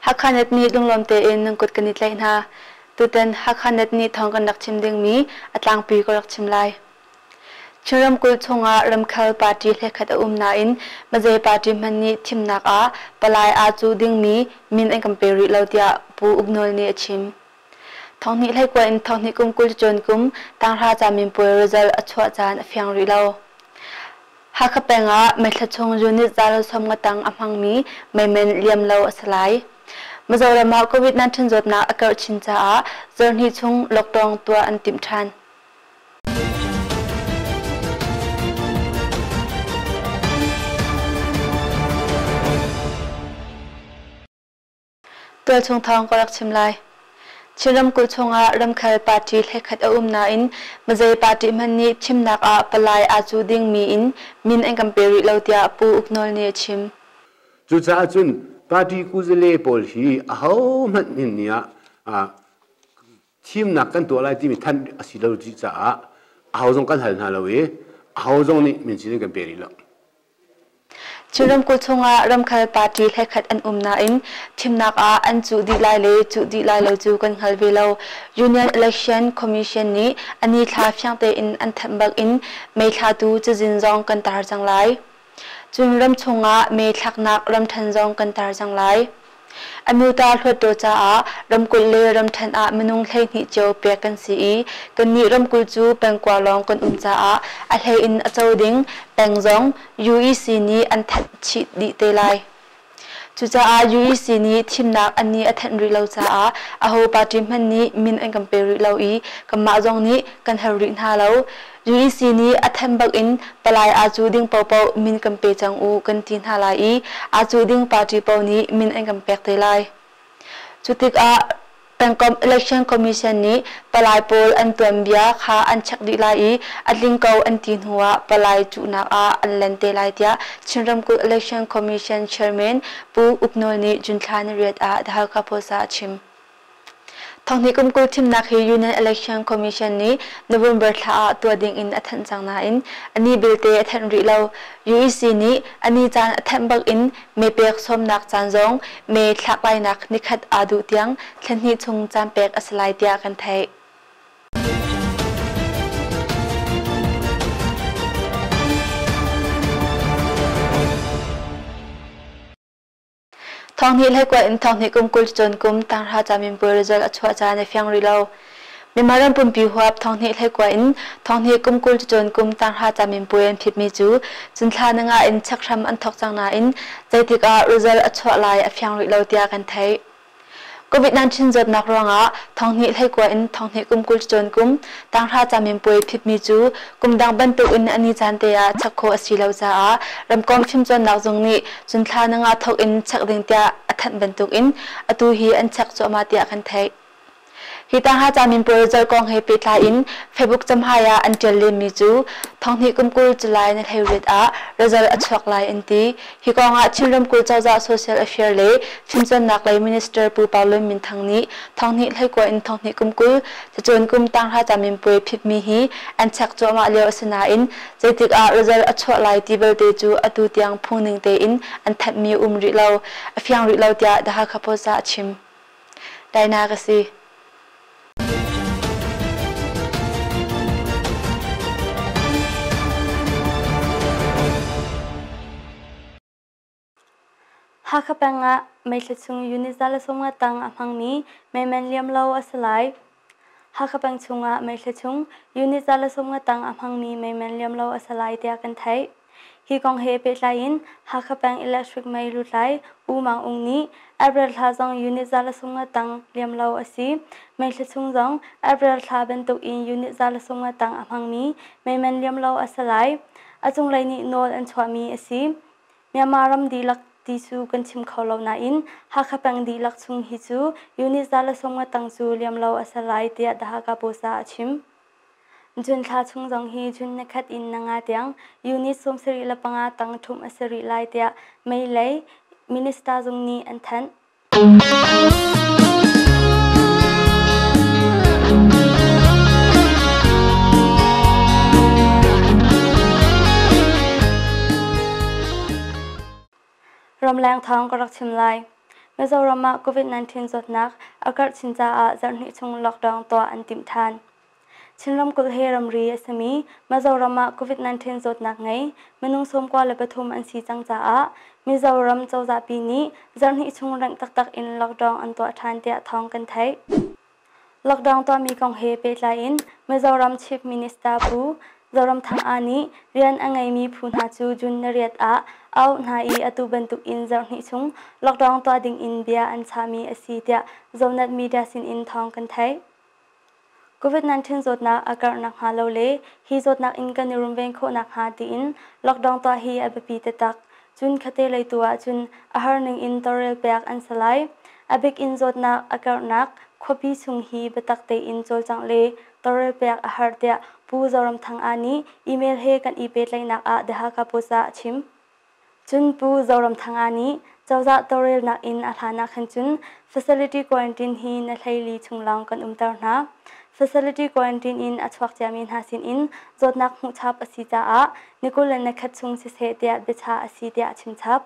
Hakha-Net nih lunglawm tein nan kut kan i tlaih hna. Tutan Hakha-Net nih thawng kan rak chim dingmi a tlangpi ka rak chim lai. Chin ramkulh chungah ramkhel party hlekhat a um nain mazei party hmanh nih thimnak ah palai aa cuh dingmi min an kan pe rih lo tiah Pu Uk Nawl nih a chim. Thonghnih hleikua in thonghnih kum 20 cawn kum tanghra caminpuai result a chuah caan a fiang rih lo. Hakha peng ah meithla chung unit 150 tang a hmangmi meimen liam lo a si lai. Mizoram ah COVID-19 zawtnak a karh chin caah zarhhnih chung lockdown tuah an timh ṭhan. Tualchung thawng ka rak chim lai. Chin ramkulh chungah ramkhel party hlekhat a um nain mazei party hmanh nih thimnak ah palai aa cu dingmi in min an kan pe rih lo tiah Pu Uk Nawl nih a chim. Cucaah cun party kuzale pawl hi ahohmanh hin ni ah thimnak kan tuah lai timi thanh a si lo caah aho zong kan hal hna lo i aho zong nih min an kan pe rih lo. Chin ramkulh chungah ramkhel party hlekhat an um nain thimnak ah an cuh dih lai le cuh dih lai lo cu kan hngal ve lo. Union Election Commission nih a ni thla fiang tein an thanh bak in May thlatu cazin zong kan tar cang lai. Cun ram chungah mee thlaknak ramṭhen zong kan tar cang lai. Amyota Hluttaw caah ramkulh le ramṭhen ah minung 12 cio pek kan si i kannih ramkulh cu pengkua lawng kan um caah a hlei in a co ding peng zong UEC nih an thanh chih dih te lai. Cucaah UEC nih thimnak an nih a thanh rih lo caah aho party hmanh nih min an kan pe rih lo i kanmah zong nih kan hal rih hna lo. UEC nih a thanh bak in palai aa cuh ding paohpaoh min kan pe cang u kan ti hna lai i aa cuh ding party paoh nih min an kan pek te lai. Cu tikah pengkomh Election Commission nih palai pawl an tuanbia kha an check dih lai i a tling ko an ti hnu ah palai cuhnak ah an len te lai tiah Chin ramkulh Election Commission Chairman Pu Uk Nawl nih June thla niriat ah The Halkha Post ah a chim. Thonghnih kum 20 thimnak hi Union Election Commission nih November thla ah tuah ding in a thanh cang nain a ni belte a thanh rih lo. UEC nih a ni caan a thanh bak in mee pek sawmnak caan zong mee thlak lainak nikhat aa duh tiang thla hnih chung caan pek a si lai tiah kan theih. Thonghnih hleikua in thonghnih kum 20 cawn kum tanghra caminpuai result a chuah caan a fiang rih lo. Myanmar ram pumpi huap thonghnih hleikua in thonghnih kum 20 cawn kum tanghra caminpuai an phitmi cu cunthla na nga in chek hram an thawk cang nain zeitik ah result a chuah lai a fiang rih lo tiah kan theih. COVID-19 zawtnak ruangah thonghnih hleikua in thonghnih kum 20 cawn kum tanghra caminpuai phitmi cu kum dang bantukin a ni caan te ah chek khawh a si lo caah ramkomh fimcawnnak zung nih cun thla na nga thawk in chek ding tiah a thanh bantukin atu hi an chek cuahmah tiah kan theih. Hi tangha caminpuai result kong he pehtlai in Facebook camhai ah an ṭial lenmi cu thonghnih kum 20 July ni 18 ah result a chuak lai an ti. Hi kong ah Chin ramkulh cozah Social Affair le Fimcawnnak lei Minister Pu Pau Lun Min Thang nih thonghnih hleikua in thonghnih kum 20 cacawn kum tanghra caminpuai phitmi hi an chek cuahmah lio a si nain zeitik ah result a chuah lai ti belte cu atu tiang phungning tein an thanhmi a um rih lo, a fiang rih lo tiah The Hakha Post ah a chim. Dainak a si. Hakha peng ah meithla chung unit 150 tang a hmangmi meiman liam lo a si lai. Hakha peng chungah meithla chung unit 150 tang a hmangmi meiman liam lo a si lai tiah kan theih. Hi kong he pehtlai in Hakha peng electric mei lutlai U Mang Ung nih April thla zong unit 150 tang liam lo a si. May thla chung zong April thla bantuk in unit 150 tang a hmangmi meiman liam lo a si lai. A cunglei nih nawl an chuahmi a si. Myanmar ram dihlak ti cu kan chim kho lo nain Hakha peng dihlak chung hi cu unit 150 tang cu liam lo a si lai tiah The Hakha Post ah a chim. June thla chung zong hi June nikhat in nanga tiang unit 75 tang ṭhumh a si rih lai tiah May lei minister zung nih an thanh. Ramleng thawng ka rak chim lai. Mizoram ah COVID-19 zawtnak a karh chin caah zarhhnih chung lockdown tuah an timh ṭhan. Chin ramkulh he ramri a simi Mizoram ah COVID-19 zawtnak ngei minung 93 an si cang caah Mizoram cozahpi nih zarhhnih chung rengh taktak in lockdown an tuah ṭhan tiah thawng kan theih. Lockdown tuahmi kong he pehtlai in Mizoram Chief Minister Pu Zoramthanga nih rian a ngeimi phu hna cu June 8 ah a auh hna i atu bantuk in zarhhnih chung lockdown tuah ding in bia an chahmi a si tiah Zonet Media sin in thawng kan theih. COVID-19 zawtnak a karh nakhnga lo le hi zawtnak in kan i runven khawh nakhnga tiin lockdown tuah hi a biapi taktak. Cun khate lei tu ahcun a har ning in tawlrel pek an si lai. A bik in zawtnak a karhnak khuapi chung hi biatak tein cawlcangh le tawlrel pek a har tiah Pu Zoramthanga nih email he kan i pehtlaihnak ah The Hakha Post ah a chim. Cun Pu Zoramthanga nih cozah tawlrelnak in a hlan ah khan cun facility quarantine hi na 14 chung lawng kan umter hna. Facility quarantine in a chuak ciami hna sin in zawtnak hmuhchap a si caah ni 21 chung siseh tiah biachah a si tiah a chimchap.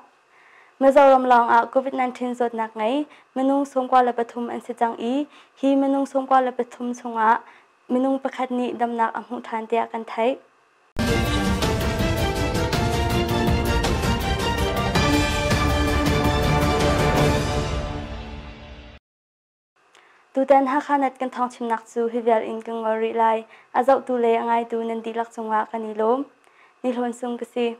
Mizoram lawngah COVID-19 zawtnak ngei minung 93 an si cang i hi minung 93 chungah minung pakhat nih damnak a hmuh ṭhan tiah kan theih. Tutan Hakha Net kan thawngchimnak cu hi vial in kan ngol rih lai. A zohtu le a ngaitu nan dihlak cungah kan i lawm. Ni Hlawn Sung ka si.